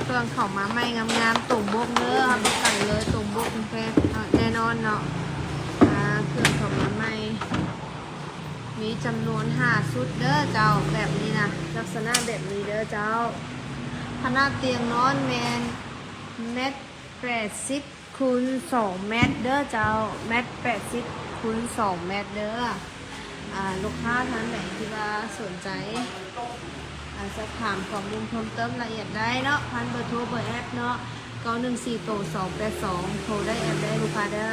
ເຄື່ອງເຂົ້າມາໃໝ່ງາມໆ ຕົງບົກເດີ ຮັບປະກັນເລີຍ ຕົງບົກແທ້ແນ່ນອນເນາະ. ອ່າ ເຄື່ອງເຂົ້າມາໃໝ່ ມີຈຳນວນຫ້າຊຸດເດີເຈົ້າ ແບບນີ້ນະ ລັກສະນະແບບນີ້ເດີເຈົ້າ. ຂະໜາດຕຽງນອນແມ່ນແມັດແປດສິບຄູນສອງແມັດເດີເຈົ້າ ແມັດແປດສິບຄູນສອງແມັດເດີ. ອ່າ ລູກຄ້າທ່ານໃດທີ່ວ່າສົນໃຈ ອ່າ ສອບຖາມຂໍ້ມູນເພີ່ມເຕີມລະອຽດໄດ້ເນາະ ຜ່ານເບີໂທເບີແອັບເນາະ ເກົ້າໜຶ່ງສີ່ໂຕສອງແປດສອງ ໂທໄດ້ແອັບໄດ້ລູກຄ້າເດີ.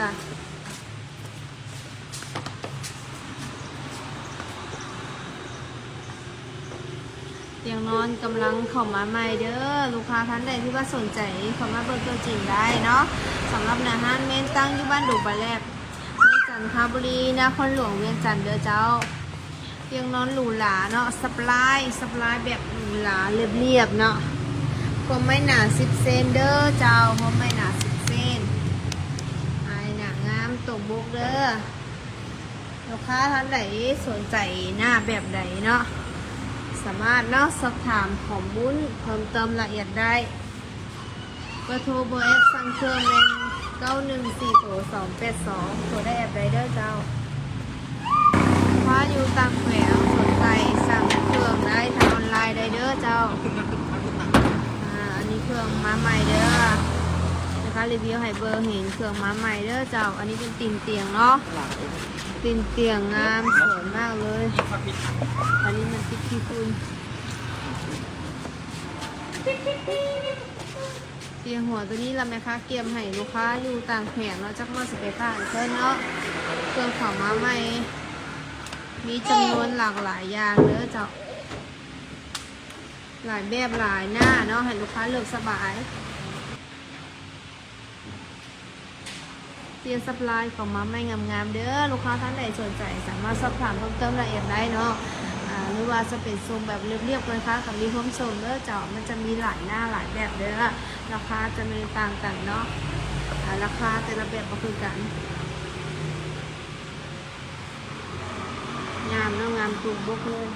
ຕຽງນອນກຳລັງເຂົ້າມາໃໝ່ເດີ ລູກຄ້າທ່ານໃດທີ່ວ່າສົນໃຈເຂົ້າມາເບິ່ງຕົວຈິງໄດ້ເນາະ. ສຳລັບໜ້າຮ້ານແມ່ນຕັ້ງຢູ່ບ້ານດົງປາແລັບ ເມືອງຈັນທະບູລີ ນະຄອນຫຼວງວຽງຈັນເດີເຈົ້າ. ຕຽງນອນຫຼູຫຼາເນາະ ສະປາຍ ສະປາຍແບບຫຼູຫຼາລຽບໆເນາະ ພວມໄມ້ໜາສິບເຊັນເດີເຈົ້າ ພວມໄມ້ໜາສິບເຊັນ ອາຍໜາງາມຕົງບົກເດີ. ລູກຄ້າທ່ານໃດສົນໃຈໜ້າແບບໃດເນາະ ສາມາດເນາະ ສອບຖາມຂໍ້ມູນເພີ່ມເຕີມລະອຽດໄດ້. ເບີໂທເບີແອັບສັ່ງເຄື່ອງແມ່ນເກົ້າໜຶ່ງສີ່ໂຕສອງແປດສອງ ໂທໄດ້ແອັບໄດ້ເດີເຈົ້າ. ລູກຄ້າຢູ່ຕ່າງແຂວງສົນໃຈສັ່ງເຄື່ອງໄດ້ທາງອອນລາຍໄດ້ເດີເຈົ້າ. ອ່າ ອັນນີ້ເຄື່ອງມາໃໝ່ເດີ ແມ່ຄ້າຣີວິວໃຫ້ເບິ່ງ ເຫັນເຄື່ອງມາໃໝ່ເດີເຈົ້າ. ອັນນີ້ເປັນຕີນຕຽງເນາະ ຕີນຕຽງງາມສວຍມາກເລີຍ. ອັນນີ້ມັນຕິດຂີ້ຝຸ່ນ. ຕຽງຫົວໂຕນີ້ລະແມ່ຄ້າກຽມໃຫ້ລູກຄ້າຢູ່ຕ່າງແຂວງເນາະ ຈັກວ່າຊິໄປຝາກໃຫ້ເພິ່ນເນາະ. ເຄື່ອງເຂົ້າມາໃໝ່ ມີຈຳນວນຫຼາກຫຼາຍຢ່າງເດີເຈົ້າ ຫຼາຍແບບຫຼາຍໜ້າເນາະ ໃຫ້ລູກຄ້າເລືອກສະບາຍ. ຕຽງສະປາຍເຂົ້າມາໃໝ່ງາມໆເດີ ລູກຄ້າທ່ານໃດສົນໃຈສາມາດສອບຖາມເພີ່ມເຕີມລະອຽດໄດ້ເນາະ. ອ່າ ຫຼືວ່າຈະເປັນຊົງແບບລຽບໆ ແມ່ຄ້າກະມີຮ່ວມຊົງເດີເຈົ້າ. ມັນຈະມີຫຼາຍໜ້າຫຼາຍແບບເດີ ລາຄາຈະແມ່ນຕ່າງກັນເນາະ. ອ່າ ລາຄາແຕ່ລະແບບບໍ່ຄືກັນ. ງາມເນາະ ງາມຕຸກບົກເລີຍ.